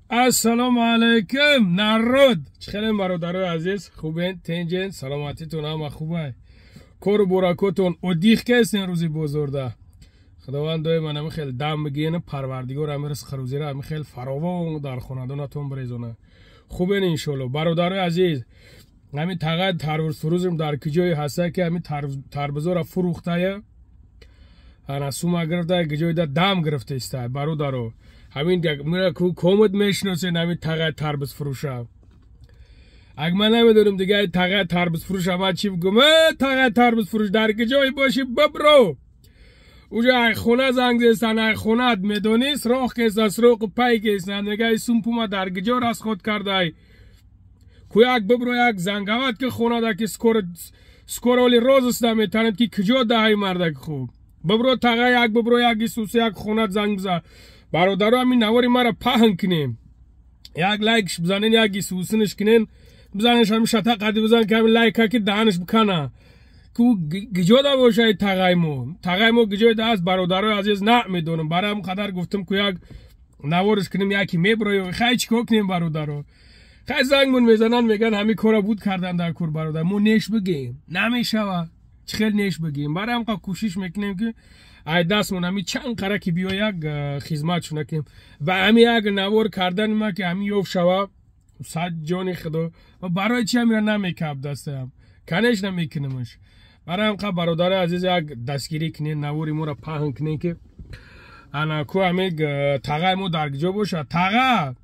Ассалому алайкум, народ! Чӣ хелем, бародарои азиз, хубен, тенҷен, саломатитон ҳама хубай. Кору буракотон одих кесен рӯзи бозорда. Худованд доим ана хел дам бигиен, парвардигор ами ризқ рӯзира ами хел фаровон дар хонадонатон бирезона. Хубен, иншолло. Бародарои азиз, ҳами тағай тарбузфурӯзем дар куҷое ҳаста, ки ҳами тарбузора фурӯхтая, ана сума гирифта, куҷоида дам гирифта иста, бародаро. Ҳамин комат мешиносен, ҳамин тағай тарбузфурӯша. Аг ман намедонам дига, тағай тарбузфурӯша ман чӣ бигӯм? Тағай тарбузфурӯш дар куҷое бошӣ, бибро. Уже ай хона занг зестан, ай хонаат медонӣ, сроқ кеста, сроқу пай кестан, мега сум пума дар куҷо расход кардай? Куяк бибро, як зангават ки хонада, ки скоро оли розыска метанед, ки куҷо даҳай мардак хуб. Бибро тағай, як бибро, як исусе, як хонат занг биза. Бародаро, ҳамин навори мара паҳн кунем, як лайкш бизанен, як исусинш кунен, бизанеш, ҳамин шата қади бизан, ки ҳамин лайка ки даҳанш бикана, ку гиҷода бошаи тағай мо. Тағай мо гиҷоида аст, бародарои азиз, намедонам. Барои ҳам қадар гуфтам, ку як наворш кунем, яки меброё. Хай, чӣ кор кунем, бародаро? Хай, зангмон мезананд, мегӯянд, ҳамин кора буд кардан дар кор. Бародар, мо неш бигем, намешава, чӣ хел неш бигем? Барои ҳам кӯшиш мекунем, ки ай дастмон ҳами чанд қара ки биё, як хизмат шуна кунем. Ва ҳами як навор кардани ма, ки ҳами ёфт шава, сад ҷони худо. Барои чи ҳамира намекаб дастаям? Конечно, мекунамаш. Барои ҳам қа, бародари азиз, як дастгирӣ кунен, навори моро паҳн кунен, ки ана ку ҳами тағай мо дар куҷо бошад. Таға,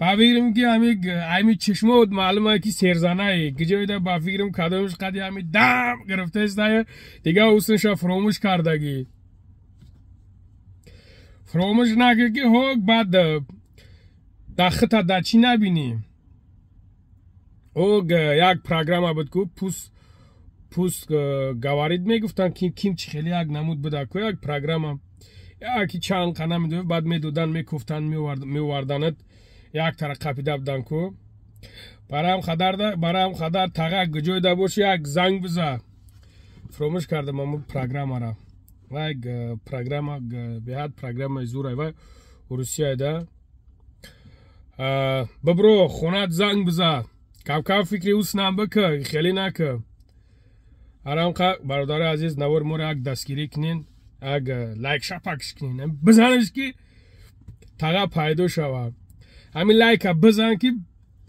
ба фикрам, ки ҳами ами чишмот маълума, ки серзанае куҷоида, ба фикрам, кадомш қади ҳами дам гирифтаистая, дига усунша фуромӯш кардагӣ. Фуромӯш накӣ, ки ҳок баъд дахита да чӣ набинӣ. Ог як программа буд ку, пусть говорит мегуфтанд, ки ким чи хеле як намуд буда ку, як программа, яки чанд қана медо, баъд медодан, мекуфтанд, меоварданат, як тара қапида будан ку. Барам хадар, таға куҷоида боши, як занг биза. Фуромӯш кардам аму программара. Вай программа беҳад программаи зурай, вай Русияда. Бибро, хонат занг биза, кавкав фикри уснам бика, хеле нака. Арамқа, бародари азиз, навори моро як дастгирӣ кунен, як лайк шапакш кунен, бизанеш, ки таға пайдо шава. Ҳамин лайка бизан, ки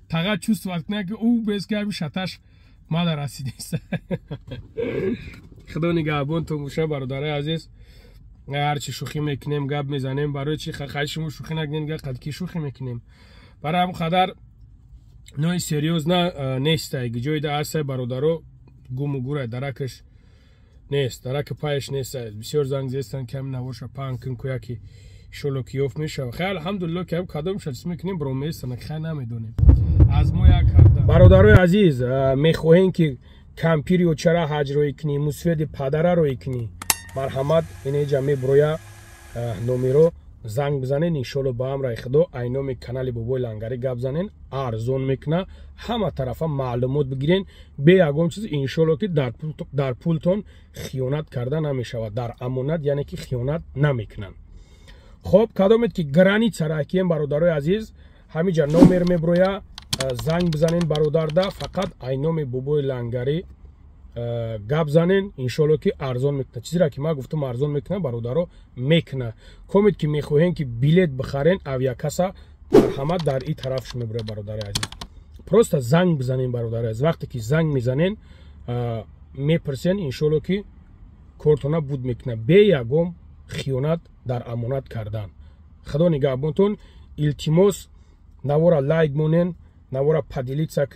таға чувствовать кунад, ки ӯ без ки ҳамин шаташ мада расидест. Худо нигаҳбонтон боша, бародари азиз. Ҳарчи шӯхӣ мекунем, гап мезанем, барои чи хай шумо шӯхӣ накунем, қад ки шӯхӣ мекунем. Барои ҳам қадар нои серьёзно нестай, ҷоида ҳастай, бародаро, гуму гурай, даракаш нест, дараки паяш нестай. Бисёр занг зестан, ки ҳамин наворша паҳн кун, ку яки иншолло ки ёфт мешава. Хай, алҳамдулилло, ки кадомша чиз мекунем, бро местана, хай, намедонем, аз мо як ҳафта. Бародарои азиз, мехоҳем, ки кампири очара ҳаҷ рӯй кунӣ, мусфеди падара рӯй кунӣ, марҳамат, инеҷа меброя номеро, занг бизанен. Иншолло, ба амраи худо, ай номи канали Бобои Лангарӣ гап занен, арзон мекуна, ҳама тарафа маълумот бигирен, бе ягон чиз. Иншолло, ки дар пултон хиёнат карда намешавад, дар амонат, яъне ки хиёнат намекунанд. Хоб, кадомед ки граница ракием, бародарои азиз, ҳамиҷа номер меброя, занг бизанен бародарда, фақат ай номи Бобои Лангарӣ гап занен. Иншолло, ки арзон мекунад. Чизеро ки ман гуфтам, арзон мекунад, бародаро, мекунад. Комед ки мехоҳем, ки билет бихарен, авиакасса, марҳамат, дар и тарафш меброяд, бародари азиз, просто занг бизанен. Бародари азиз, вақте ки занг мезанен, мепурсен, иншолло, ки кортона буд мекунад, бе ягон хиёнат дар амонат кардан. Худо нигаҳбонтон. Илтимос, навора лайк монен, навора поделиться.